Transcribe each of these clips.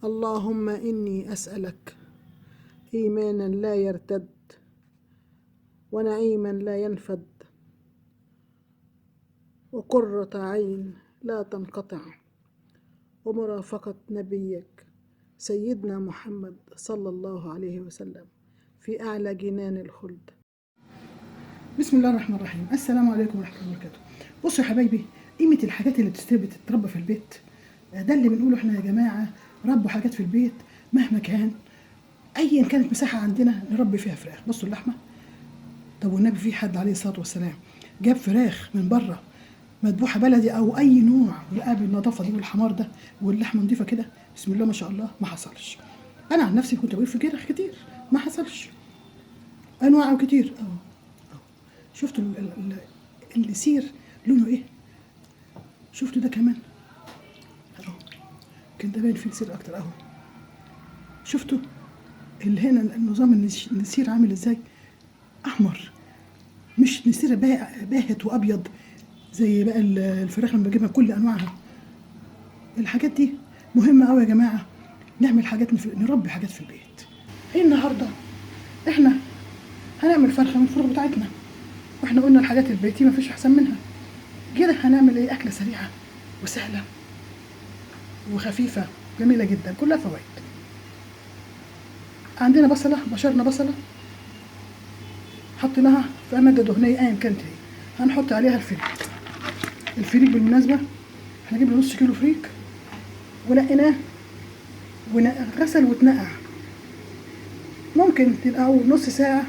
اللهم إني أسألك إيمانا لا يرتد، ونعيما لا ينفد، وقرة عين لا تنقطع، ومرافقة نبيك سيدنا محمد صلى الله عليه وسلم في أعلى جنان الخلد. بسم الله الرحمن الرحيم. السلام عليكم ورحمة الله وبركاته. بصوا يا حبايبي، قيمة الحاجات اللي بتتربى في البيت، ده اللي بنقوله احنا يا جماعة. ربوا حاجات في البيت مهما كان، ايا كانت مساحة عندنا نربي فيها فراخ. بصوا اللحمة، طب والنبي في حد عليه الصلاة والسلام جاب فراخ من بره مذبوحة بلدي او اي نوع ولقاها بالنظافة دي والحمار ده واللحمة نظيفة كده؟ بسم الله ما شاء الله، ما حصلش. انا عن نفسي كنت بقول في فراخ كتير، ما حصلش، انواع كتير. اهو شفتوا السير لونه ايه؟ شفتوا ده كمان اهو، كان ده باين فيه السير اكتر اهو. شفتوا اللي هنا النظام النسير عامل ازاي؟ احمر، مش نسير باهت وابيض زي بقى الفراخ لما بجيبها كل انواعها. الحاجات دي مهمة قوي يا جماعة، نعمل حاجات نربي حاجات في البيت. ايه النهارده احنا هنعمل فرخة من الفروخ بتاعتنا، واحنا قلنا الحاجات البيتي مفيش احسن منها. كده هنعمل ايه؟ اكله سريعة وسهلة وخفيفة جميلة جدا، كلها فوائد. عندنا بصله، بشرنا بصله، حطيناها في مادة دهنية ايا كانت هي، هنحط عليها الفريك. الفريك بالمناسبة احنا جبنا نص كيلو فريك ونقيناه وغسل واتنقع، ممكن تنقعوه نص ساعة،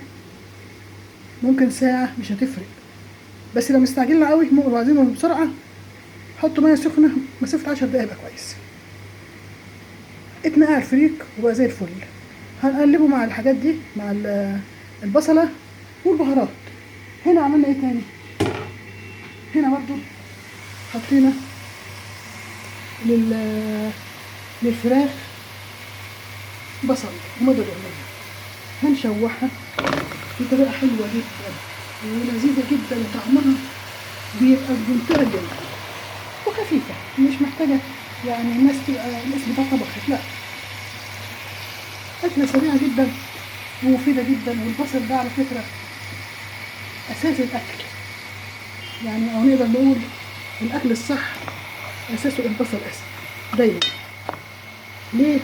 ممكن ساعة، مش هتفرق. بس لو مستعجلين قوي وعايزينه بسرعة حطوا مية سخنة مسافة 10 دقايق يبقى كويس. اتنقع الفريك وبقى زي الفل. هنقلبه مع الحاجات دي، مع البصله والبهارات. هنا عملنا ايه تاني؟ هنا برضو حطينا للفراخ بصل ومادة دهنية، هنشوحها بطريقة حلوة جدا ولذيذة جدا، وطعمها بيبقى بمنتهى الجمال وخفيفة، مش محتاجة يعني الناس تبقى الناس بتاع طبخت، لا، أكلة سريعة جدا ومفيدة جدا. والبصل ده على فكرة أساس الأكل، يعني أو نقدر نقول الأكل الصح أساسه البصل أساسا دايما. ليه؟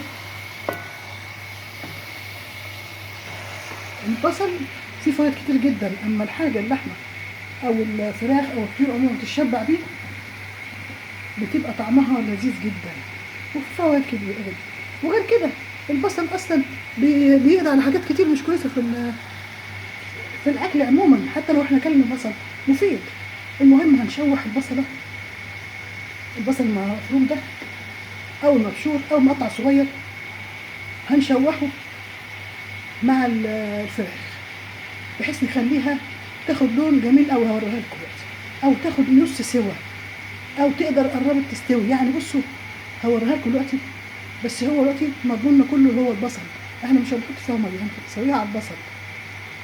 البصل فيه فوائد كتير جدا. أما الحاجة اللحمة أو الفراخ أو الطيور عموما تتشبع بيه بتبقى طعمها لذيذ جدا وفي فوائد كبيرة جدا. وغير كده البصل أصلا بيقضي على حاجات كتير مش كويسة في الأكل عموما، حتى لو احنا كلنا بصل مفيد. المهم هنشوح البصلة، البصل المفروم ده أو المبشور أو مقطع صغير، هنشوحه مع الفراخ بحيث نخليها تاخد لون جميل أوي. هوريها لكم دلوقتي، أو تاخد نص سوا، أو تقدر قربت تستوي. يعني بصوا هوريها لكم دلوقتي، بس هو دلوقتي مضموننا كله اللي هو البصل، احنا مش هنحط فيها مية، هنسويها على البصل،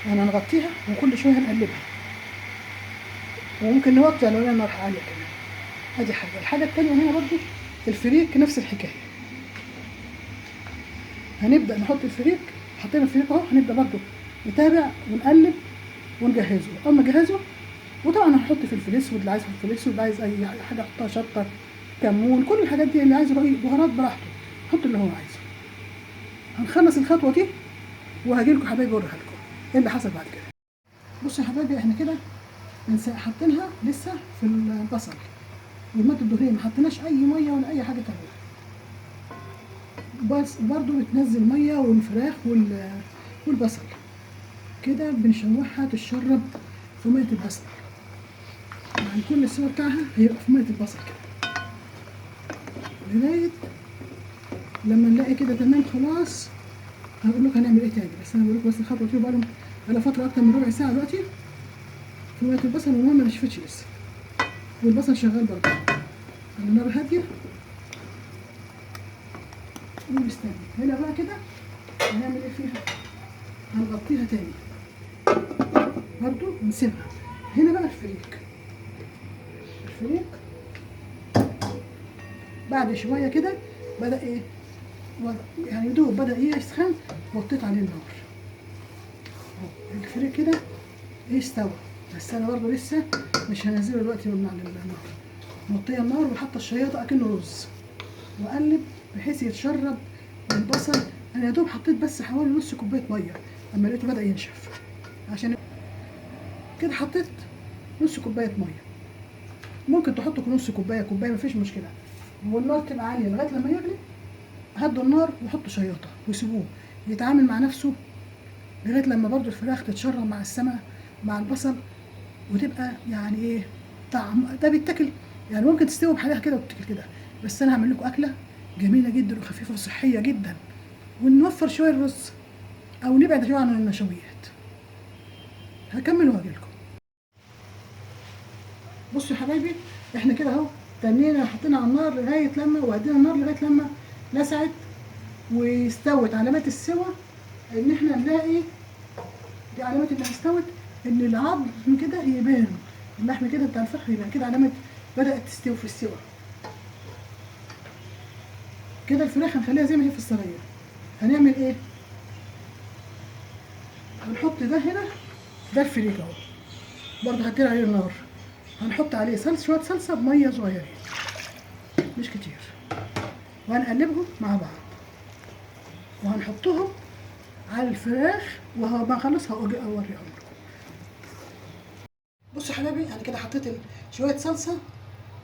يعني هنغطيها وكل شوية هنقلبها، وممكن نوطي لو لقينا النار عالية كمان. ادي حاجة. الحاجة التانية هنا برضو الفريك نفس الحكاية، هنبدا نحط الفريك. حطينا الفريك اهو، هنبدا برضو نتابع ونقلب ونجهزه. اول ما نجهزه، وطبعا هنحط فلفل اسود اللي عايز فلفل اسود، اللي عايز اي حاجة يحطها، شطه، كمون، كل الحاجات دي اللي عايزه بقى بهارات براحته، حط اللي هو عايزه. هنخلص الخطوة دي وهاجي لكم حبايبي اوريها لكم ايه اللي حصل بعد كده. بصوا يا حبايبي، احنا كده حاطينها لسه في البصل والمادة الدهنية، ما حطيناش اي مية ولا اي حاجة تانية، بس برضو بتنزل مية والفراخ والبصل كده بنشوحها تتشرب في مية البصل، يعني كل السوا بتاعها هيبقى في مية البصل كده لغاية لما نلاقي كده تمام. خلاص هقول لكم هنعمل ايه تاني، بس انا بقول لكم بس الخطوة دي بقى لها فترة اكتر من ربع ساعة دلوقتي في مية البصل، والمية ما نشفتش لسه، والبصل شغال برضه على نار هادية ومستني. هنا بقى كده هنعمل ايه فيها؟ هنغطيها تاني برضه ونسيبها. هنا بقى الفريك، الفريك بعد شوية كده بدأ ايه؟ يعني يدوب بدأ يسخن، وطيت عليه النار. الفريك كده استوى، بس انا برضه لسه مش هنزله دلوقتي من على النار. موطيه النار وحاطه الشياطه اكنه رز، واقلب بحيث يتشرب البصل. انا يا دوب حطيت بس حوالي نص كوباية مية اما لقيته بدا ينشف، عشان كده حطيت نص كوباية مية. ممكن تحطوا نص كوباية، كوباية، مفيش مشكلة. والنار تبقى عالية لغاية لما يغلي، هدوا النار وحطوا شياطه وسيبوه يتعامل مع نفسه لغاية لما برضو الفراخ تتشرب مع السمنة مع البصل، وتبقى يعني ايه طعم ده بيتاكل. يعني ممكن تستوي بحالها كده وتتاكل كده، بس انا هعمل لكم اكله جميلة جدا وخفيفة وصحية جدا، ونوفر شوية الرز او نبعد شوية عن النشويات. هكمل واجي لكم. بصوا يا حبايبي، احنا كده اهو تنينا حطينا على النار لغاية لما، وهدينا النار لغاية لما لسعت واستوت. علامات السوى ان احنا نلاقي دي علامات انها استوت، ان العظم كده يبان، اللحم كده بتاع الفرخ يبان كده، علامات بدأت تستوي في السوى كده. الفراخ هنخليها زي ما هي في الصينية. هنعمل ايه؟ هنحط ده هنا، ده الفريك اهو برضه هدينا عليه النار. هنحط عليه صلصه، شوية صلصه بميه صغيرين مش كتير، وهنقلبهم مع بعض وهنحطهم على الفراخ. وهو ما اخلص هوريهم لكم. بصوا يا حبايبي، انا كده حطيت شوية صلصه،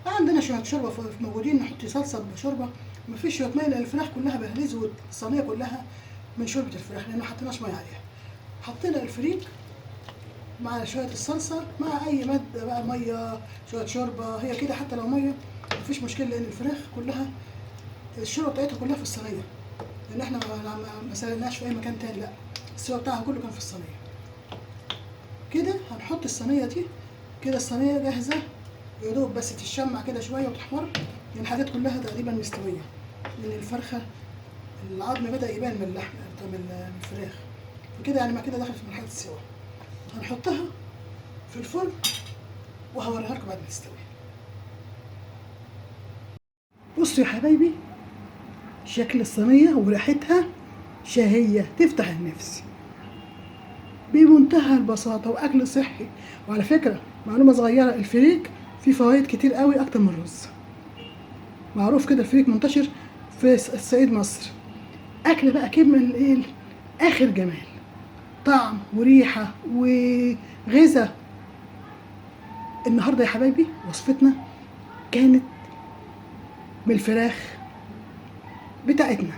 عندنا شوية شوربة موجودين، نحط صلصه بشوربه، مفيش شوية مية لان الفراخ كلها بهريز والصينيه كلها من شوربة الفراخ، لان ما حطيناش مية عليها. حطينا الفريك مع شوية الصلصه مع اي مادة بقى، مية، شوية شوربة، هي كده حتى لو مية مفيش مشكلة، لان الفراخ كلها الشوربة بتاعتها كلها في الصينية، لان احنا ما سلقناش في اي مكان تاني، لا السوا بتاعها كله كان في الصينية. كده هنحط الصينية دي كده، الصينية جاهزة يا دوب بس تتشمع كده شوية وتحمر، لان الحاجات كلها تقريبا مستوية، لان الفرخه العظم بدا يبان من اللحم من الفراخ، فكده يعني ما كده دخلت في مرحلة السوا. هنحطها في الفرن وهوريها لكم بعد ما تستوي. بصوا يا حبايبي شكل الصينية وريحتها شهية تفتح النفس، بمنتهى البساطة واكل صحي. وعلى فكرة معلومة صغيرة، الفريك فيه فوائد كتير قوي اكتر من الرز. معروف كده الفريك منتشر في الصعيد مصر. اكل بقى كده من الايه اخر جمال، طعم وريحه وغذاء. النهارده يا حبايبي وصفتنا كانت من الفراخ بتاعتنا،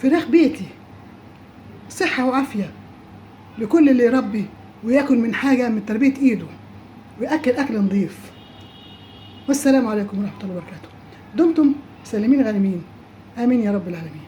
فراخ بيتي، صحة وعافيه لكل اللي يربي وياكل من حاجة من تربيه ايده، وياكل اكل نظيف. والسلام عليكم ورحمة الله وبركاته. دمتم سالمين غانمين، امين يا رب العالمين.